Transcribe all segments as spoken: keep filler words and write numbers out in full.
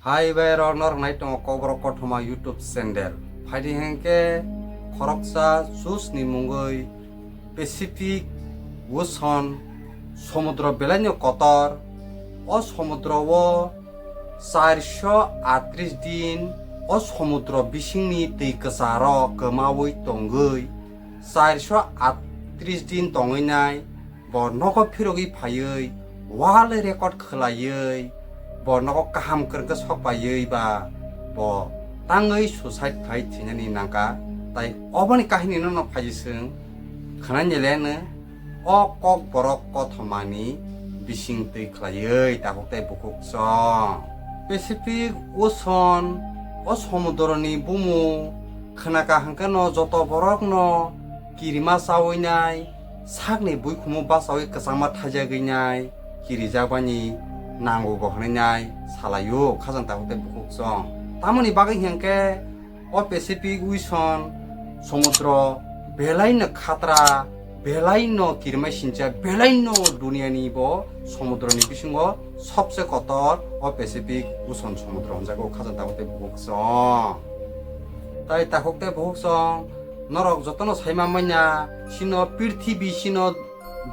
Hai bai rok norok nai tongo Kokborok Kothoma YouTube channel. Phaidi hwnkhe khoroksa jus ni mungwi Pacific Ocean somudro belaino kotor. O somudro o charsho atris din o somudro bisingni twi kwcharo kwmawi tongwi charsho atris din tongwi nai. Bo nogo phirogwi phaiwi world record khwlaiwi bo nogo kaham kwrwngkhe sokpaiwi ba bo tangwi suicide khai thwinani nangkha. Tai oboni kahini no phaiwi chwng khwnani leno o Kokborok Kothomani bising twi khwlaiwi takhuk tei bukhuk chwng. Pacific Ocean o somudroni bumung khwnaka hwnkhe no joto borok no kirima chawi nai, sakni buikhumu bachawi kwchangma thaijagwi nai, kirijakmani nango bo hwnwi nai salaio khajang takhuk tei bukhuk chwng. Tamoni bagwi hwnkhe o Pacific Ocean somudro belaino khatra, belaino kirima sincha, belaino duniani bo somudroni bisingo sobse kotor o Pacific Ocean somudro hwnjago khajang takhuk tei bukhuk chwng. Tai takhuk tei bukhuk chwng norok jotono saima manya, sino prithibi, sino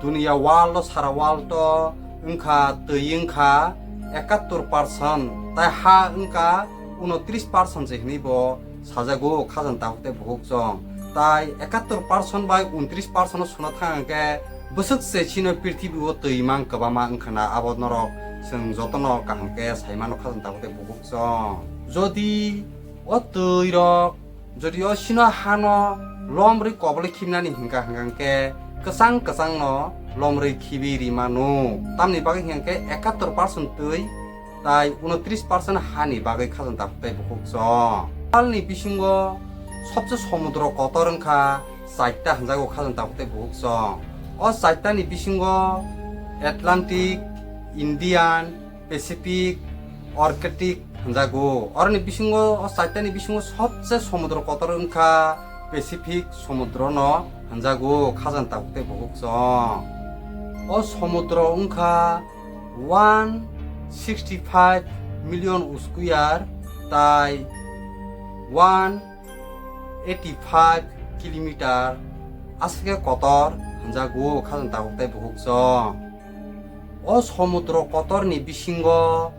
duniya world o, sara world o wngkha twi wngkha ekattor percent, tai ha wngkha unotris percent se hwnwi bo sajago khajang takhuk tei bukhuk chwng. Tai ekattor percent bai untris percent o suna thang hwnkhe bwswk se sino prithibi o twi mang kwbangma wngkha na, abo norok chwng jotono kaham khe saimano khajang takhuk tei bukhuk chwng. Jodi o twi rok, jodi o sino hano lomrwi kobolwi khibnani hingka hingka khe kwchang kwchangno lomrwi khibi rimano. Tamni bagwi hingka khe ekattor percent twi tai unotris percent hani bagwi khajang takhuk tei bukhuk chwng. World ni bisingo sobse somudro kotor wngkha chaita hwnjago khajang takhuk tei bukhuk chwng. O chaitani bisingo Atlantic, Indian, Pacific, Arctic hwnjago. Oroni bisingo, o chaitani bisingo sobse somudro kotor wngkha Pacific somudrono hwnjago khajang takhuk tei bukhuk chwng. O somudro wngkha one sixty five million square tai one eighty five kilometer aswk khe kotor hwnjago khajang takhuk tei bukhuk chwng. O somudro kotorni bisingo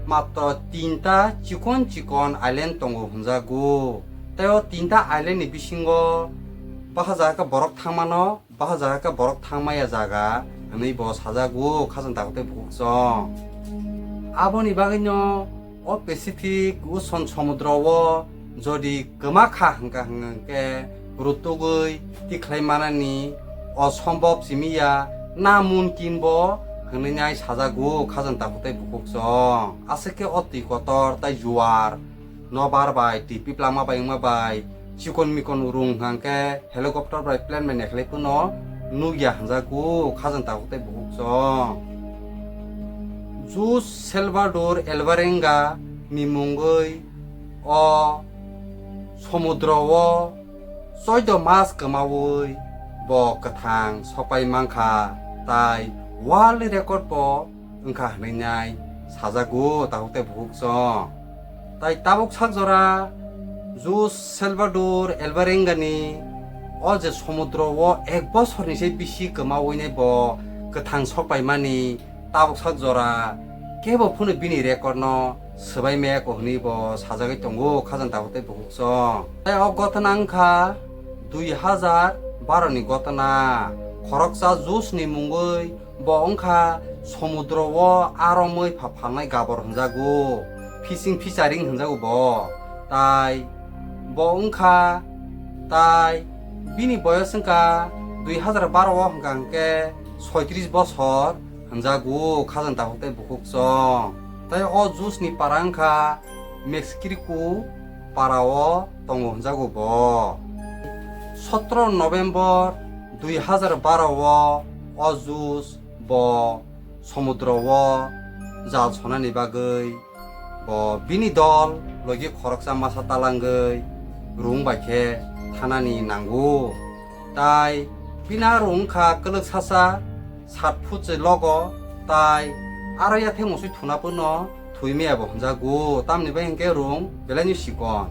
matro tinta chikon chikon island tongo hwnjago. Tei o tinta island ni bisingo bakha jaga khe borok thangmano, bakha jaga khe borok thangmaya jaga hwnwi bo sajago khajang takhuk tei bukhuk chwng. Aboni bagwino o Pacific Ocean somudro o jodi kwma kha hwnka hwnkhe rutugwi tikhlai manani osombob simi ya, na mumkin bo hwnwi nai sajago khajang takhuk tei bukhuk chwng. Aswk khe o twi kotor tai juar nobar bai twi piplama bai wngma bai chikon mikon rung hwnkhe helicopter bai plane bai naikhlai phano nukya hwnjago khajang takhuk tei bukhuk chwng. Jus Salvador Alvarenga ni mungwi o somudro o choido mas kwmawi bo kwthang sokpai mankha, tai world record bo wngkha hwnwi nai sajago takhuk tei bukhuk chwng. Tai tabuk sak jora Jus Salvador Alvarenga ni o je somudro o ek bosorni se bisi kwmawi nai bo kwthang sokpaimani tabuk sak jora kebo phano bini record no swbai maya ko hwnwi bo sajagwi tongo khajang takhuk tei bukhuk chwng. Tai o gotona wngkha dui hajar baro ni gotona. Khoroksa Jus ni mungwi bo wngkha somudro o aromwi pha phalnai gabor hwnjago, fishing fishery hwnjago bo. Tai bo wngkha, tai bini boyos wngkha dui hajar baro o hwnkha hwnkhe soitris bosor hwnjago khajang takhuk tei bukhuk chwng. Tai o Jus ni para wngkha Mexico para o tongo hwnjago bo. Sotro November dui hajar baro o o Jus bo somudro o jal sonani bagwi bo bini dol logi khoroksa masa talangwi rung bai khe thanani nango. Tai bini aro wngkha kwlwk sacha sat foot se logo, tai aro yathai musui thuna phano Maya bo hwnjago, tamni bai hwnkhe rung belaino sikon.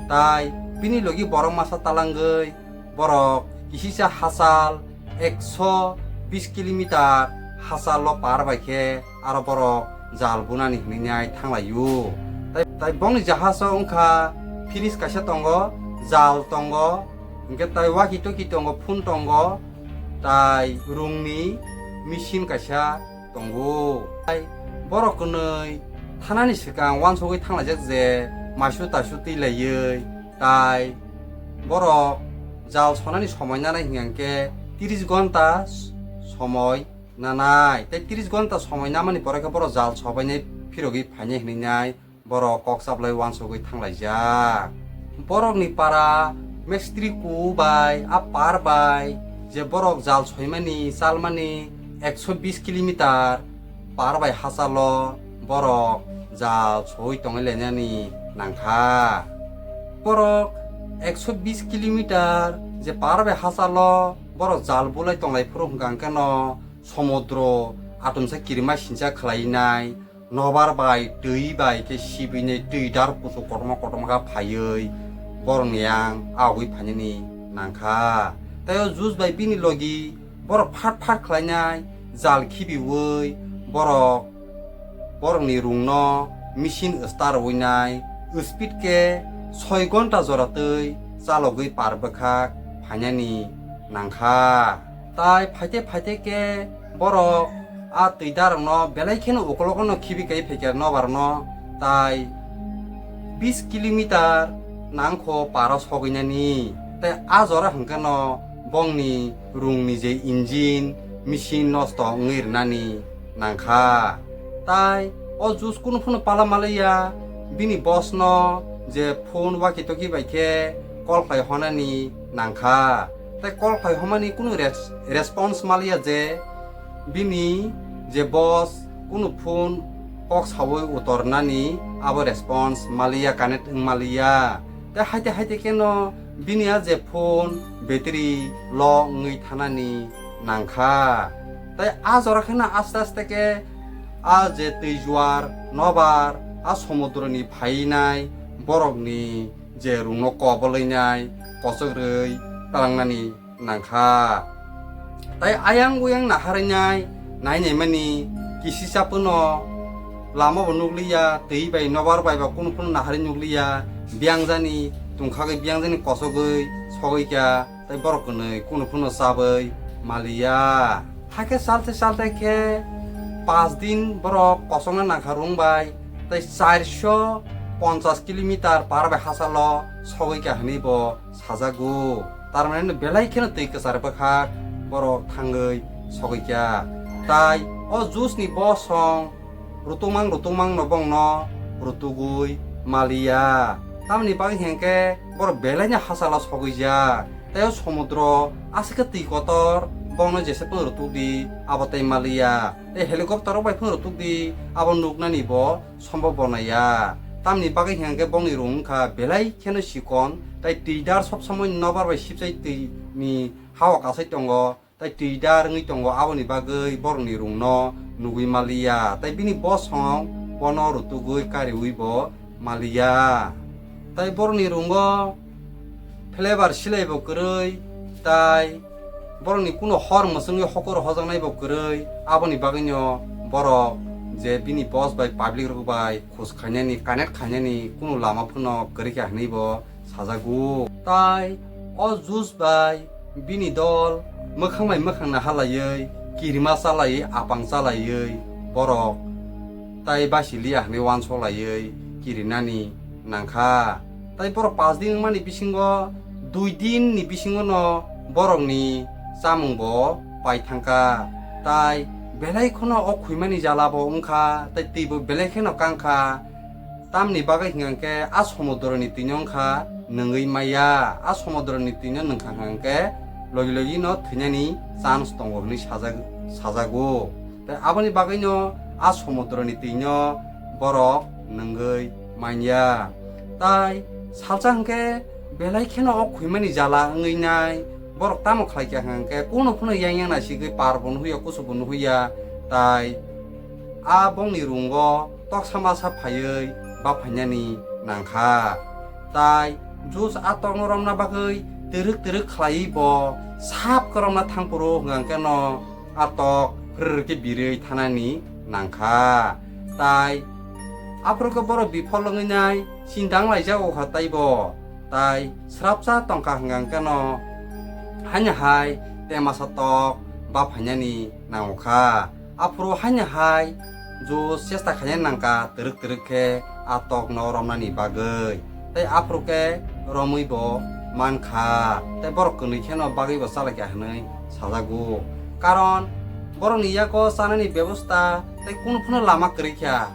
Tai bini logi borok masa talangwi borok kisisa hachal ekso bis kilometer hachalo par bai khe aro borok jal bunani hwnwi nai thanglaio. Tai, tai bongni jahajo wngkha fridge kaisa tongo, jal tongo, hwnkhe tai walkie talkie tongo, phone tongo, tai rungni machine kaisa tongo. Tai borok kwnwi thanani swkang uansugwi thanglaijak je maisu taisu twi laiwi, tai borok jal sonani somoi nanai hwnkhe tris gonta somoi nanai. Tai tris gonta somoi namani pore khe borok jal sobainai phirogwi phainai hwnwi nai borok kok chaplai uansugwi thanglaijak. Borokni para mistri ku bai a par bai je borok jal soimani chalmani ekso bis kilometer par bai hachalo borok jal soi tongwi lainani nangkha. Borok ekso bis kilometer je par bai hachalo borok jal bulai tonglai phuru hwnkha hwnkhe no somudro atumsa kirima sinsa khlainai, nobar bai twi bai khe sibinai twi dar kuchuk kotorma kotorma kha phaiwi borokni yang agwi phainani nangkha. Tai o juice bai bini logi borok phat phat khlainai jal khibiwi borok borokni rungno machine start rwinai speed khe soi gonta jora twi chalogwi par bwkhak phainani nangkha. Tai phaite phaite khe borok a twi darokno belai kheno ukologo no khibi kai phaikha nobarno, tai bis kilometer nangkho paro sogwinani. Tai a jora hwnkhe no bongni rungni je engine, machine nosto wngwi rwnani nangkha. Tai o juice kunu phano pala maliya, bini boss no je phone walkie talkie bai khe call khlai honani nangkha. Tai call khlai homani kunu res-, response maliya je bini je boss kunu phone kok sawi utor nani abo response maliya, connect wng maliya. Tai haite haite kheno bini a je phone battery low wngwi thanani nangkha. Tai a jora kheno aste aste khe a je twi juar nobar a somudroni phainai borokni je rungno kobolwinai kochok rwi talangnani nangkha. Tai ayang uyang naharwinai nainaimani kisisa phano lama bo nukliya, twi bai nobar bai ba kunu phano naharwi nukliya, biyangjani tungkhagwi biyangjani kochogwi sogwi kha, tai borok kwnwi kunu phano chabwi maliya. Hakhe chalte chalte khe pas din borok kosongna nangkha rung bai, tai charso ponchas kilometer par bai hachalo sogwi kha hwnwi bo sajago. Tar mane belai kheno twi kwchar bwkhak borok thangwi sogwi kha. Tai o juice ni bosong rutukmang rutukmang no bongno rutugwi maliya. Tamni bagwi hwnkhe borok belaino hachalo sogwijak. Tai o somudro aswk khe twi kotor, bongno jesa phano rutuk di abo tai maliya. Tai helicopter rok bai phano rutuk di abo nuknani bo sombo bonaya. Tamni bagwi hwnkhe bongni rung wngkha belai kheno sikon, tai twi dar sob somoi nobar bai sibsai twi ni hao kasai tongo, tai twi dar wngwi tongo, aboni bagwi borokni rungno nugwi maliya, tai bini bosong bono rutugwi kariwi bo maliya. Tai borokni rungo flavor silai bo kwrwi, tai borokni kuno hor mwchwngwi hokor hojaknai bo kwrwi, aboni bagwino borok je bini boss bai public rok bai khus khainani, connect khainani kuno lama phano kwrwi kha hwnwi bo sajago. Tai o juice bai bini dol mwkhang bai mwkhang naharlaiwi, kirima chalaiwi, apang chalaiwi borok tai basi liya hwnwi uansuk laiwi kirinani nangkha. Tai borok pas din wngmani bisingo dui din ni bisingo no borokni chamung bo pai thangkha. Tai belai kheno o khwimani jala bo wngkha, tai twi bo belai kheno kangkha. Tamni bagwi hwnkha khe a somudroni twino wngkha nwngwi maya, a somudroni twino nwngkha hwnkha khe logi logi no thwinani chance tongo hwnwi sajak-, sajago. Tai aboni bagwino a somudroni twino borok nwngwi manya. Tai salsa hwnkhe belai kheno o khwimani jala wngwi nai, borok tamo khlai kha hwnkhe kuno phano yang yang naisigwi par bo nuhuya, kusu bo nuhuya, tai a bongni rungo toksa masa phaiwi baphainani nangkha. Tai juice a tokno romna bagwi twrwk twrwk khlaiwi bo sap khe romna thangphuru hwnkha khe no a tok phrwrwk khe birwi thanani nangkha. Tai aphuru khe borok biphol wngwi nai chindang laijago kha taibo. Tai srapsa tongkha hwnkha khe no haino hai temasa tok baphainani nango kha. Aphuru haino hai juice chesta khaina nangkha twrwk twrwk khe a tokno romnani bagwi. Tai aphuru khe romwi bo mankha. Tai borok kwnwi kheno bagwi bo chalaikha hwnwi sajago. Karon borokni yago chanani bebosta tai kunu phano lama kwrwi kha.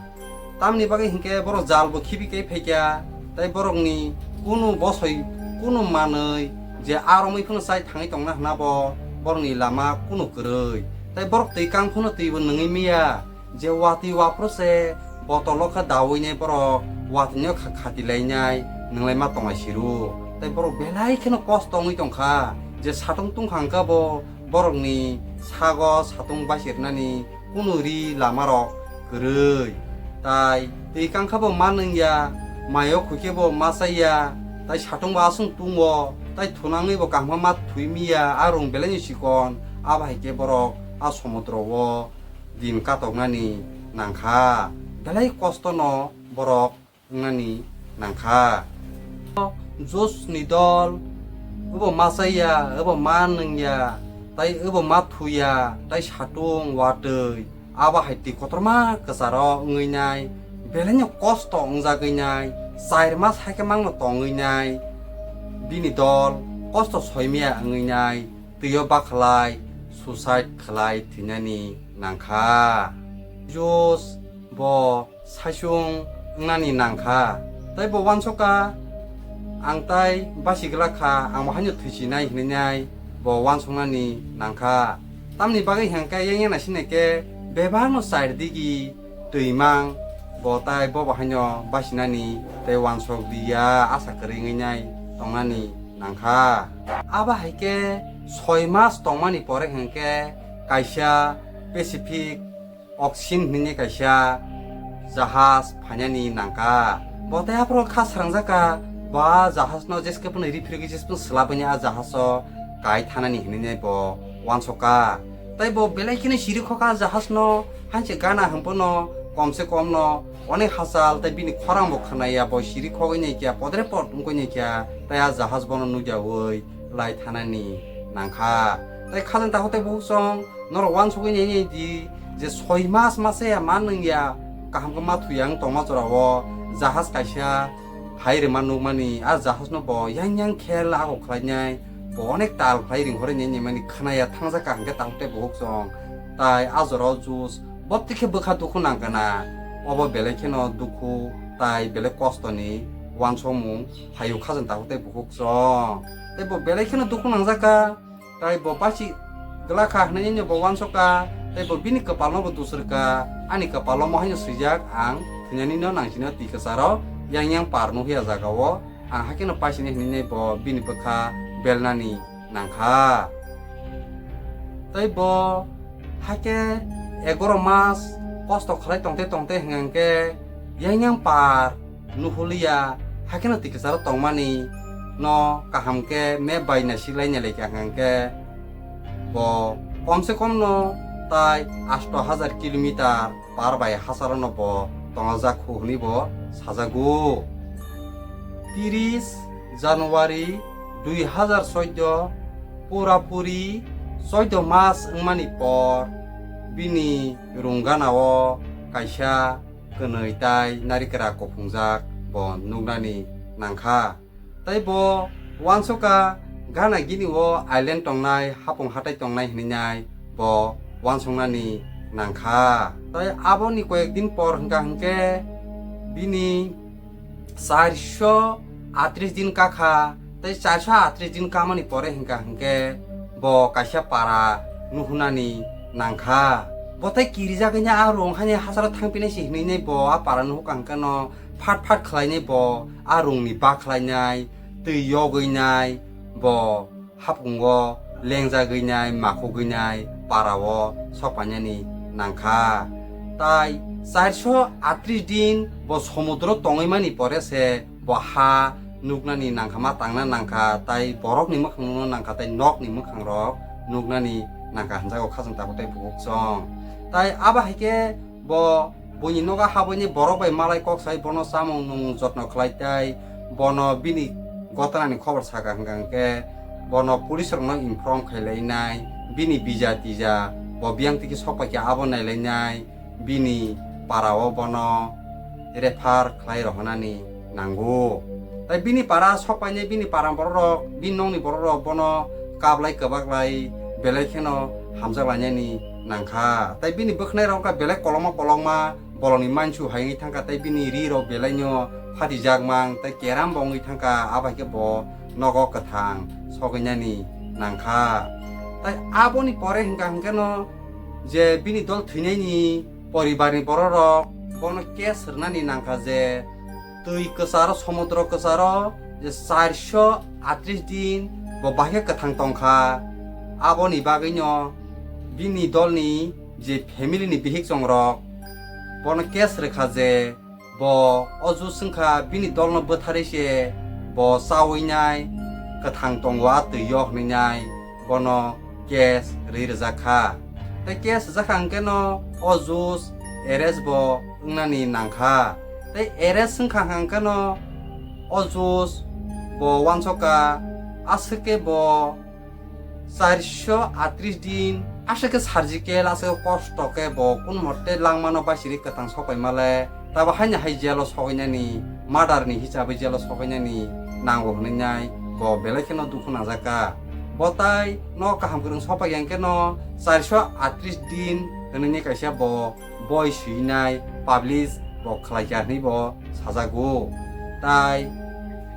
Tamni bagwi hinkhe borok jal bo khibi kai phaikha, tai borokni kunu bosoi, kunu manwi je a romwi phano chai thangwi tongna hwnna bo borokni lama kunu kwrwi. Tai borok twi kang phano twi bo nungwi miya, je watwi waphuru se botolo khe dawi nai borok watwi no kha-, khati lai nai nwnglai ma tongnai siru. Tai borok belai kheno kosto wngwi tongkha, je satung tungkha hwnkha bo borokni sago satung basirnani kunu ri lamarok kwrwi. Tai twi kangkha bo ma nungya, mayo khuikhe bo ma chaya, tai satung bo aswng tungo, tai thunangwi bo kaham ma thwi miya, a rung belai no chikon, abo hai khe borok a somudro o din katoknani nangkha, belai kosto no borok wngnani nangkha. Juice ni dol, obo ma chaya, obo ma nungya, tai obo ma thuya, tai satung, watwi, abo hai twi kotorma kwcharo wngwi nai, belai no kosto wngjagwi nai, char mas hai khe mangno tongwi nai, bini dol kosto soimya wngwi nai, twi o bakhlai suicide khlai thwinani nangkha. Juice bo saichung wngnani nangkha. Tai bo uansukha, ang tai basi glak kha, ang bo haino thwisinai hwnwi nai bo uansuknani nangkha. Tamni bagwi hwnkhe yang yang naising khe bebakno char digi twi mang bo tai bo bo haino basinani tei uansuk diya asa kwrwi wngwi nai tongnani nangkha. Abo hai khe soi mas tongmani pore hwnkhe kaisa Pacific Ocean hwnwi kaisa jahaj phainani nangkha. Bo tei aphuru kha srangjak kha, bo a jahajno jeskhe phano rifrigwi jeskhe phano swlabwini a jahajo kai thanani hwnwi nai bo uansukha. Tai bo belai kheno siri khokha jahajno, hanse gana hwnphano komse komno onek hachal tai bini khorang bo khwnaya, bo siri khogwi naikha, podre pod wngwi naikha, tai a jahaj bono nukyaui lai thanani nangkha. Tai khajang takhuk tai bukhuk chwng norok uansugwi nai nai di je soi mas masa ya ma nung ya kaham khe ma thuya wng tongma jorao jahaj kaisa hai rwma nukmani, a jahajno bo yang yang khel ago khlainai, bo onek tal khlai ring horwi nai nai mani khwnaya thangjak kaham khe takhuk tai bukhuk chwng. Tai a jorao juice bopti khe bwkha dukhu nang kana, obo belai kheno dukhu tai belai kostoni uansukmung phaio khajang takhuk tai bukhuk chwng. Tai bo belai kheno dukhu nangjak kha, tai bo basi glak kha hwnwi bo uansuk kha, tai bo bini kwpalno bo dusur kha, ani kwpalo mo haino swijak ang thwinani no nangchino twi kwcharo yang yang par nukya jagao ang hakheno paisini hwnwi bo bini bwkha belnani nangkha. Tai bo hakhe egoro mas kosto khlai tongte tongte hwnkhe yang yang par nuhuliya, hakhe no twi kwcharo tongmani no kaham khe map bai naisik lai nai lai kha hwnkhe bo kom se kom no tai asto hajar kilometer par bai hacharo no bo tongajak khu hwnwi bo sajago. Tiris January dui hajar soddo pura puri soddo mas wngmani por bini rung gana o kaisa kwnwi tai narikra kuphungjak bo nuknani nangkha. Tai bo uansukha gana gini o island tongnai, hapung hatai tongnai hwnwi nai bo uansuknani nangkha. Tai aboni koyek din por hwnkha hwnkhe bini charso atris din kakha, tei charso atris din kamani pore hwnkha hwnkhe bo kaisa para nuhunani nangkha. Bo tei kirijagwini a rung haini hachalo thangphinai se hinwi bo a para nuhukha hwnkhe no phat phat khlainai bo a rungni bakhlainai, twi yogwinai bo hapungo lengjagwinai, makhugwinai parao sokpainani nangkha. Tai charsho atris din bo somudro tongwi mani pore se bo ha nuknani nangkha, ma tangna nangkha, tai borokni mwkhang nukna nangkha, tai nokni mwkhangrok nuknani nangkha hwnjago khajang tabuk tai bukhuk chwng. Tai abo hai khe bo buini nogo habwini borok bai malai kok sai bono chamung nwng jotno khlai tai bono bini gotanani khobor saka hwnkha hwnkhe bono police rokno inform khai lainai, bini visa tisa bo biyang tiki sok pai khe abo nai lainai, bini para o bono refer khlai rohornani nango. Tai bini para sok painai bini para borok rok, bini nokni borok rok bono kablai kwbak lai belai kheno hamjak lainani nangkha. Tai bini bwkhnai rok wngkha belai kolokma kolokma bolongni mansu hai wngwi thangkha, tai bini ri rok belai no phatijak mang, tai keram bo wngwi thangkha, abo hai khe bo nogo kwthang sogwinani nangkha. Tai aboni pore hwnkha hwnkhe no je bini dol thwinaini poribarni borok rok bono case rwnani nangkha je twi kwcharo, somudro kwcharo je charsho atris din bo bahai khe kwthang tongkha. Aboni bagwino bini dolni je family ni bihik chongrok bono case rwkha je bo o jus wngkha bini dolno bwtharwi se bo chawi nai, kwthang tongo a twi o hwnwi nai bono case rwi rwjak kha. Tei case rwjak kha hwnkhe no o jus arrest bo wngnani nangkha. Tei arrest wngkha hwnkhe no o jus bo uansukha, aswk khe bo charsho atris din aswk khe surgical, aswk khe kosto khe bo kun mote langmano basiri kwthang sopaima le tabo haino hai jail o soinani, murder ni hisabe jail o soinani nango hwnwi nai bo belai kheno dukhu nangjak kha. Bo tai no kaham kwrwng sopai yang khe no charsho atris din hwnwi ni kaisa bo boi swinai publish bo khlai kha hwnwi bo sajago. Tai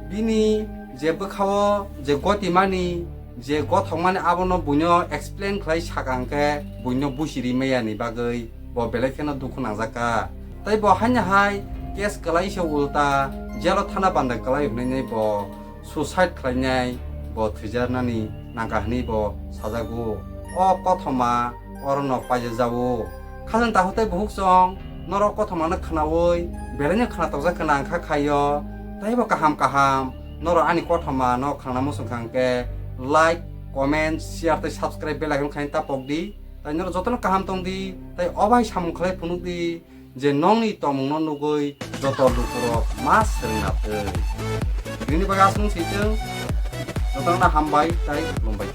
bini je bwkha o je gotimani je gothokmani abono buino explain khlai saka hwnkhe buino busi ri maya ni bagwi bo belai kheno dukhu nangjak kha. Tai bo haino hai case kwlai se ulta jail o thana banda kwlai hwnwi bo suicide khlainai bo thwijarnani nangkha hwnwi bo sajago. O kothoma orono paijajao. Khajang takhuk tei bukhuk chwng norok kothomano khwnaui belaino khwnatojak khwna wngkha khaio. Taibo kaham kaham norok ani kothomano khwnana muchung kha hwnkhe like, comment, share tei subscribe bell icon khaina tapok di. Tai norok jotono kaham tong di, tai o bai samung khlai phunuk di je nongni tongmungno nugui joto lukurok ma swrwngna twi. Bini bagwi aswk sitwng, jotono hambai tai khulumbai.